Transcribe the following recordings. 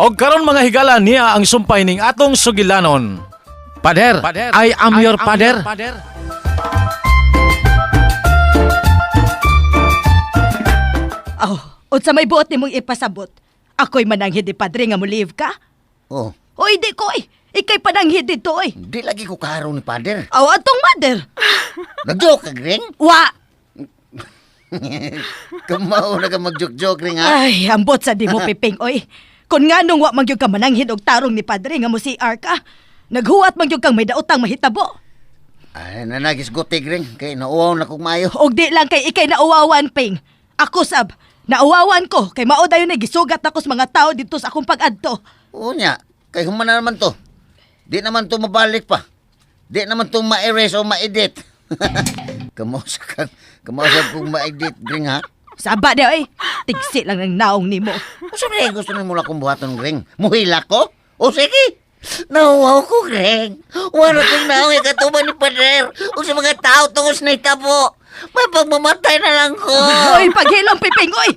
Og karon mga higala niya ang sumpay ning atong sugilanon. Pader, I am your pader. Oh, unsa may buot nimong ipasabot? Ako'y mananghid ni padre nga mo-leave ka? Oh, Oy, di ko eh. Ika'y pananghid dito eh. di lagi ko kaharong ni Father. Aw, atong mother. Nag-joke ka, Gring? Wa. Kamao na ka mag-joke-joke, Ring, ha? Ay, ambot sa di mo piping oy. Kun nga nung wa man gyud ka mananghid og tarong ni padre nga mo CR ka, naghuwat man gyud kang may daotang mahitabo. Ay, nanagisguti, Gring. Kay nauwaw na kong maayo. Og di lang kay ikay nauwawan ping. Ako sab, nauwawan ko kay mao dayon na gisugat ako sa mga tao dito sa akong pag-adto. Oo niya, kay human na naman to. Di naman to mabalik pa. Di naman to ma-erase o ma-edit. Kamao sa kong ma-edit, Gring, ha? Saba di oy, tigsi lang ng naong nimo. Unsa man gusto nimo na kong buhaton, Gring? Muhila ko? O sige! Nauwaw ko, Gring. Wala kong naong ikatuban ni Pader o sa mga tao tungos na itabo. May pagmamatay na lang ko. Oy, paghilom piping oy.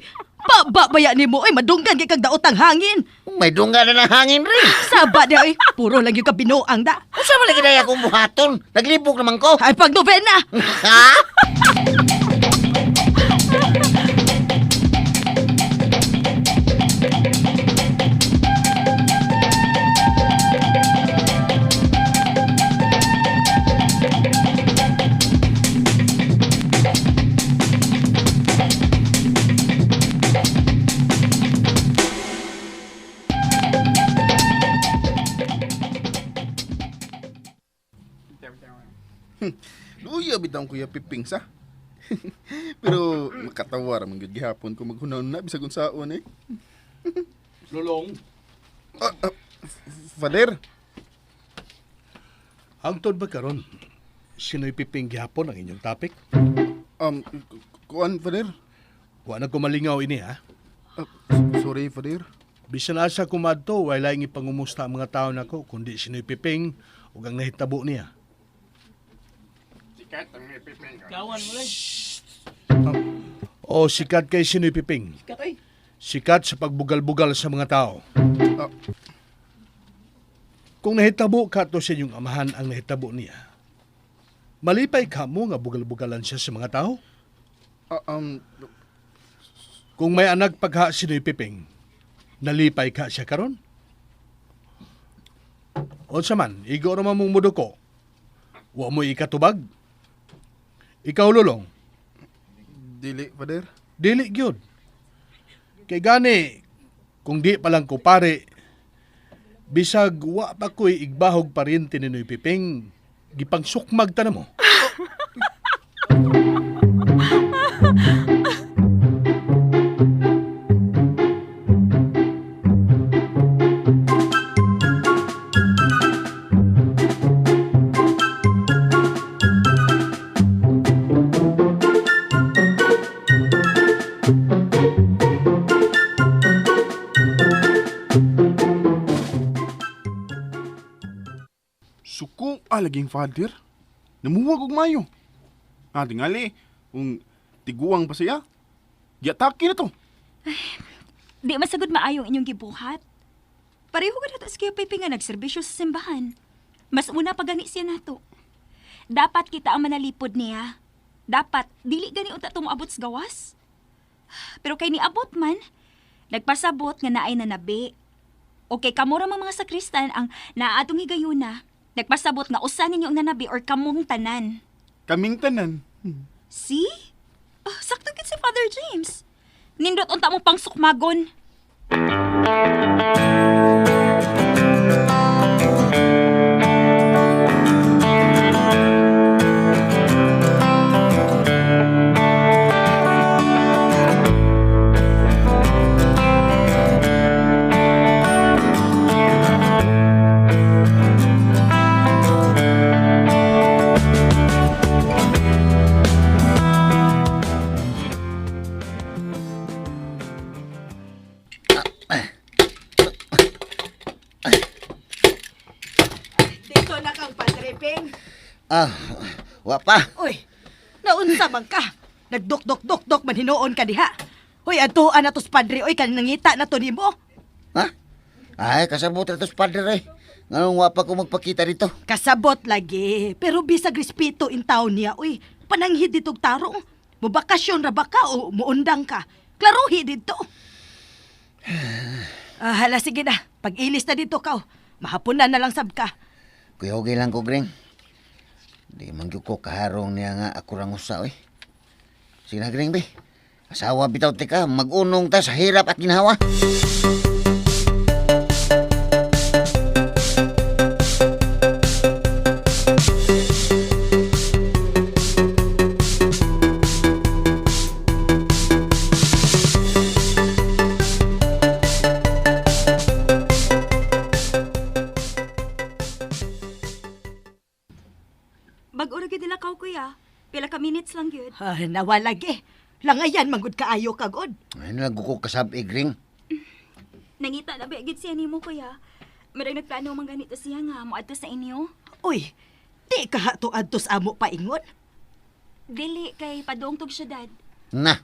Ba ba baya nimo oy, madunggan gyud kag daotang hangin. May dungga na ng hangin, Ring. Saba di oy, puro lang gyud ka binuang da. Unsa man lagi na akong buhaton? Naglibog naman ko. Ay pag novena. Ha? Luya bitaw Kuya Piping sa. Pero makatawa ra man gyud gihapon kung maghunaon na bisag unsaon eh. Lulong, Ah, ah, Father, hangtod ba karon? Sino'y piping gihapon ang inyong topic? kuan Father? Wa na kumalingaw ini ha. Ah, sorry Father. Bisan asa kumadto, way laing ipangumusta ang mga tao nako kundi sino'y piping ug ang nahitabo niya. O sikat kay sino'y piping. Sikat sa pagbugal-bugal sa mga tao. Ah. Kung nahitabo ka to sa inyong amahan ang nahitabo niya, malipay ka mo nga bugal-bugalan siya sa mga tao? Ah, Kung may anak pagha si Noy Piping, nalipay ka siya karon? O sa man, igo ra man mong muduko. Wa mo ikatubag. Ikaw lulong, dili Father. dili gyud. Kay gani, kung di pa lang ko pare, bisag wa pa ko'y igbahog paryente ni Noy Piping, gipangsukmag ta na mo. Suko laging Father. Namuwag og mayo. Ah, tingali, kung tiguang pa siya. Giatake na to. Di masagod maayo ang inyong gibuhat. Pareho ka nato sa Kuya nga nagserbisyo sa simbahan. Mas una pa gani siya nato. Dapat kita ang manalipod niya. Dapat dili gani unta tumuabot sa gawas. Pero kay niabot man, nagpasabot nga naay nanabi. O kay kamo ra mga sakristan ang naatong higayuna, nagpasabot nga usa ninyo ang nanabi or kamong tanan. Kaming tanan. See? Oh, sakto gid si Father James. Nindot unta mo pang sukmagon. Dito na kang padre ping. Ah, wa pa. Uy, naunsa man ka? Nagdok-dok-dok-dok man hinuon ka diha. Uy, adtuan na to sa padre oy, kanang nangita na to nimo. Ha? Ay, kasabot ra tos padre eh. Nganong wa pa ko magpakita dito. Kasabot lagi, pero bisag respeto in taon niya, uy. Pananghid ditog tarong. Mubakasyon ra ba ka o muundang ka? Klaruhi dito. Ah, hala, sige na. Pag-ilis na dito ka. Oh. Mahaponan na lang sab ka. Kuyogay lang ko, Greng. Di man gyud ko kaharong niya nga ako rang usa, oy. Sige na, Greng, be. Asawa bitaw tika, mag-unong ta sa hirap at ginhawa. Bag-o ra gyud nila kaw, kuya. Pila ka minutes lang gyud. Ah, nawa lagi. Langayan manggod kaayo kagod. Ay, nalago ko kasab, eh, Greng. Nangita na ba gyud siya nimo, kuya? Marag nagplano man ganito siya nga moadto sa inyo. Uy, di ka hato adtos amo paingon. Dili kay paduong tog syudad. Na,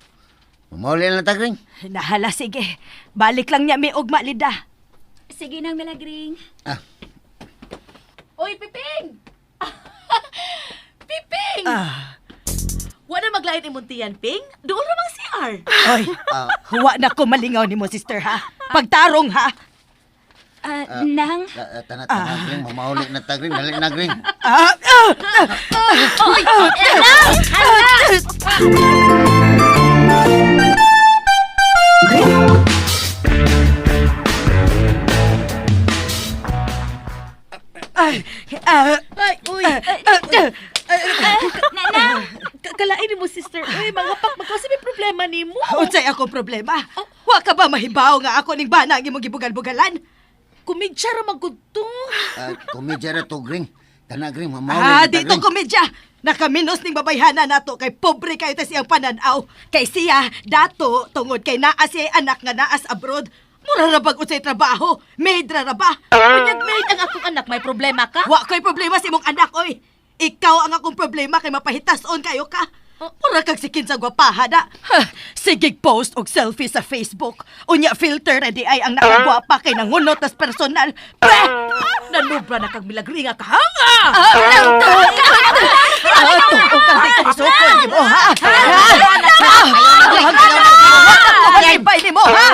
mamauli na ta, Greng. Nahala, sige. Balik lang niya may ugma, Lida. Sige nang Milagring. Ah, Oy, Piping! Piping! Ah. Wala maglain imong tiyan, Ping. Doon ramang CR. Oy, huwa na ko malingaw ni mo, sister, ha? Pagtarong, ha? Ah, nang tana, tana, Greng. Mamauli na ta, Greng. Dali na, Greng. Ah, ah, ah, Oy, nang! Hala! ah, ah, Ay, uy. ah, ah, nanang. Kalain mo, sister. Uy, mga pak, magkasi may problema nimo. Unsay akong problema? Wa ka ba mahibaw nga ako ning bana ang imong gibugal-bugalan? Kumidya ra magudto. Ah, komedya ra to, Greng. Tana, Greng. Mamauli Ah, na ta, dito Greng. komedya. Nakaminos ning babayhana nato kay pobre kayo tas iyang pananaw. Kay siya dato tungod kay naa siya anak nga naas abroad. Mura ra bag unsay trabaho? Maid ra ra ba? Unyag maid ang akong anak, may problema ka? Wa ko'y problema sa imong anak, oy. Ikaw ang akong problema kay mapahitason kayo ka. Mura kag sikin sa gwapaha na. Ha, sige post og selfie sa Facebook. Unya filter na di ay ang nakagwapa kay nangunot tas personal. Pre! Nanubra na kag milagri nga kahanga. Ah, tuo kang di kanisukon nimo, ha? Malibay nimo, ha?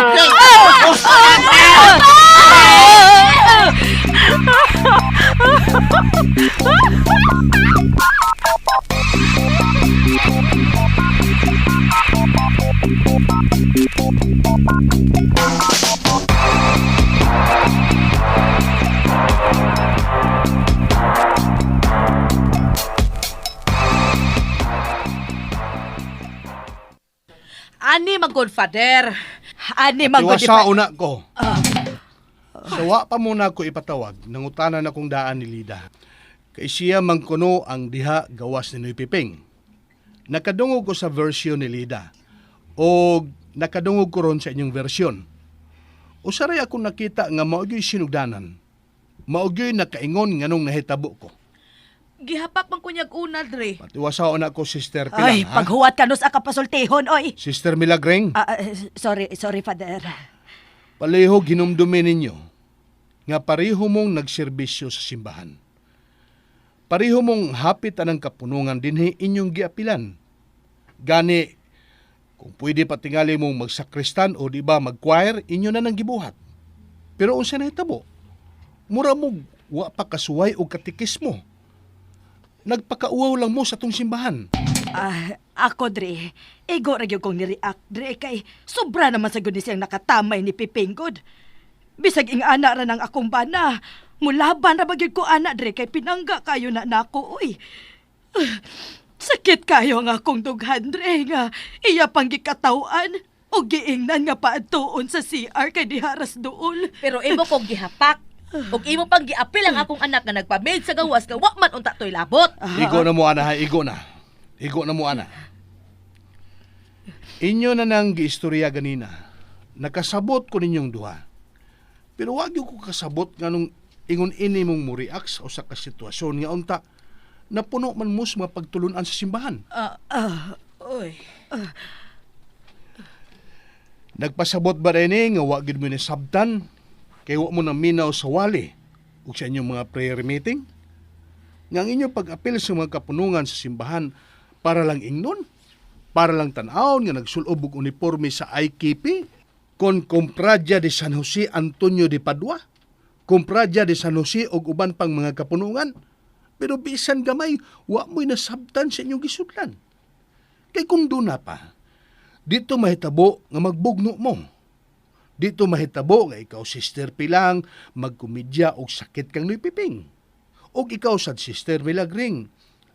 Ani mag godfather. Ani man gud Iwasa una ko. Sa wa pa muna ko ipatawag, nangutanan akong daan ni Lida. Kay siya man kuno ang diha gawas ni Noy Piping. Nakadungog ko sa version ni Lida. O nakadungog ko ron sa inyong version. Usaray ako nakita nga mao gyoy sinugdanan. Mao gyoy nakaingon nganong nahitabo ko. Gihapak man kunyag una dre. Patiwasa una ko Sister Pilang, Ay, ha? paghuwat ka nos akapasultihon, oy. Sister Milagreng. Ah, ah, sorry, sorry, Father. Paleho ginumdumi ninyo nga pareho mong nagserbisyo sa simbahan. Pareho mong hapit anang kapunungan dinhi inyong giapilan. Gani, kung pwede patingali mong magsakristan o di ba mag-choir, inyo na nang gibuhat. Pero unsa na hitabo? Mura mo wa pa kasuway o katikismo. Nagpakauwaw lang mo sa tong simbahan. Ah, ako dre, igo ra gyud kong ni-react dre kay sobra naman sa gud ni siyang nakatamay ni Pipinggod. Bisag ing-ana ra nang akong bana, mulaban ra ba gyud ko ana dre kay pinangga kayo na nako oy. Ah, sakit kayo ang akong dughan dre nga iya pang gikataw-an o giingnan nga paadtuon sa CR kay diharas duol. Pero imo kong gihapak. Ug imo pang giapil ang akong anak nga nagpa-maid sa gawas nga wa man unta toy labot. Igo na mo ana ha, igo na. Igo na mo ana. Inyo na nang giistorya ganina. Nakasabot ko ninyong duha. Pero wag yung ko kasabot nganong ingon ini mong mo-react sa usa ka sitwasyon nga unta napuno man mo sa mga pagtulunan sa simbahan. Oy. Nagpasabot ba rin eh, nga wa gid mo ni sabtan? Kay wa mo na minaw sa wali ug sa inyong mga prayer meeting. Nga ang inyong pag-apil sa mga kapunungan sa simbahan para lang ingnon, para lang tan-awon nga nagsulob og uniforme sa IKP, kon Compradya de San Jose Antonio de Padua, Compradya de San Jose og uban pang mga kapunungan. Pero bisan gamay, wa mo'y nasabtan sa inyong gisudlan. Kay kung doon na pa, dito mahitabo nga magbugno mo. Dito mahitabo nga ikaw, Sister Pilang, magkomedya og sakit kang nipiping. Og ikaw sad, Sister Milagring,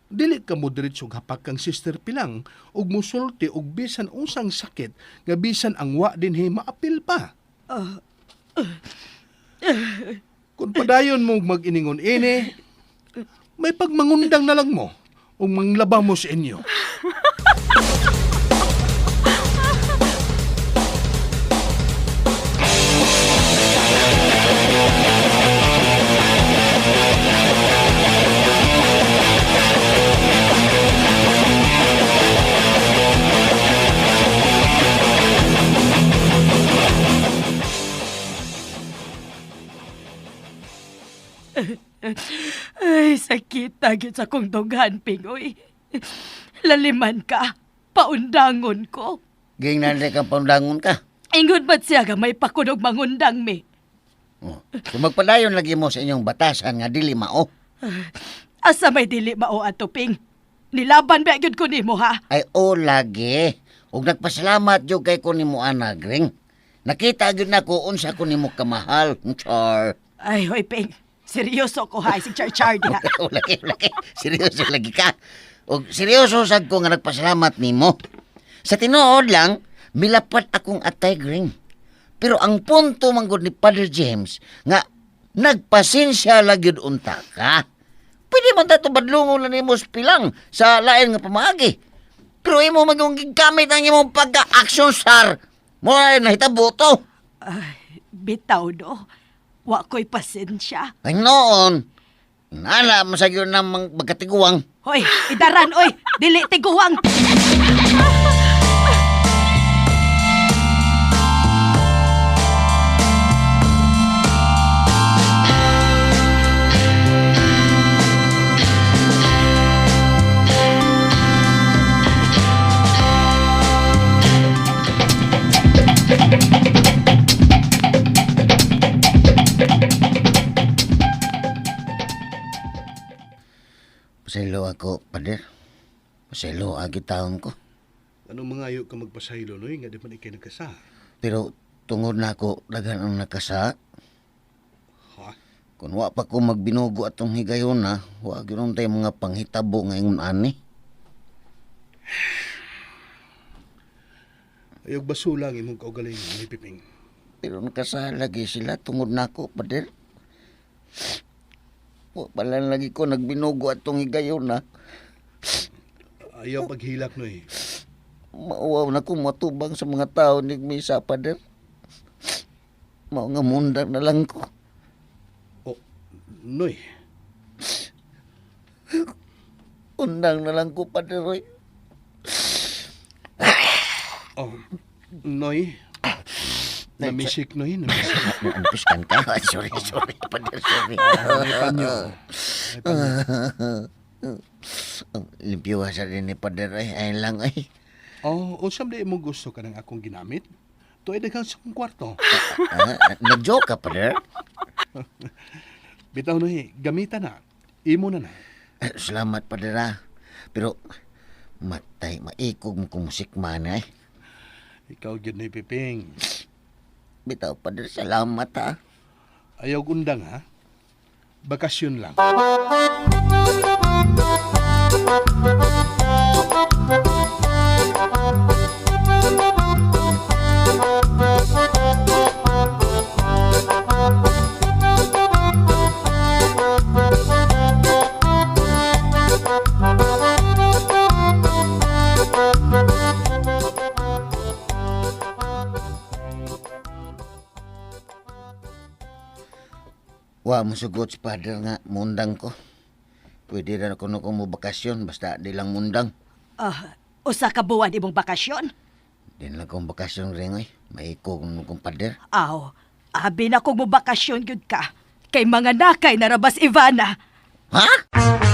dili ka mo diretso hapak kang Sister Pilang og musulti og bisan unsang sakit nga bisan ang wa dinhi maapil pa. Kung padayon mo mag-iningon ini, may pagmangundang na lang mo ug manglaba mo sa inyo. Ay, sakit gyud sa kong dughan, Pingoy. Laliman ka, paundangon ko. Gingnan rin kang paundangon ka. Ingon ba't siya nga may pakunog mangundang mi? Oh. Kung magpadayon lagi mo sa inyong batasan nga dili mao. Asa may dili mao ato, Ping? Nilaban ba gyud ko nimo ha? Ay o lagi. Ug nagpasalamat jud kay ko nimo ana, Gring. Nakita gyud nako unsa ko nimo kamahal. Char. Ay, hoy, Ping. Seryoso ko ha, si Char Char diha. O lagi, lagi. Seryoso lagi ka. Og seryoso sad ko nga nagpasalamat nimo. Sa tinuod lang, milapat akong atay, Gring. Pero ang punto manggod ni Father James nga nagpasensya lang gyud unta ka. Pwede man tato badlungon na nimo sa pilang sa lain nga pamaagi. Pero imo magong gigamit ang imong pagka-action star. Mo ay nahitabo to. Ay, bitaw do. Wa ko'y pasensya. Ay noon, nala mo sa gyud ng magkatiguang. Hoy, idaran, oy! Dili tiguang! Pasaylo ako, pader. Pasaylo agi taon ko. Ano mga ayo ka magpasaylo, Noy, nga di man ikay nagkasa? Pero tungod na ako, daghan ang nakasa. Ha? Kung wa pa ko magbinugo atong higayon na, wa gyud tay mga panghitabo nga ingon ani. Ayog basula ang imong kaugalingon, Noy Piping. Pero nakasa lagi sila tungod nako, pader. Wa pa lang lagi ko nagbinugo atong higayon na. Ayaw paghilak, Noy. Mauwaw na ko matubang sa mga tao ni misa, pader. Mao nga mundang na lang ko. Oh, Noy, Undang na lang ko, pader. Oy. Oh, Noy. Namisik, Noy. Namisik. Naampiskan ka? Ay, sorry, sorry, pader, sorry. May panyo. May panyo. Limpyo sa rin ni pader, ay, ay lang, ay. Oh, unsam di mo gusto ka ng akong ginamit? To ay daghang sa akong kwarto. Ah, nag-joke ka, pader? Bitaw, Noy, gamita na. Imo na na. Eh, salamat, pader, ah. Pero, matay, maikog mo kung musikman, ay. Ikaw gyud, Noy Piping. Bitaw, pader, salamat, ah. Ayaw undang, ha? Bakasyon lang. Wa mo sugot si pader nga, mundang ko. Pwede rin ako ko mo bakasyon, basta di lang mundang. Ah, usa ka buwan imong bakasyon? Di na lang kong bakasyon rin, ay. Maikog mo kong pader. Aw, Abi na kung mobakasyon gyud ka. Kay mga nakay narabas Ivana. Ha?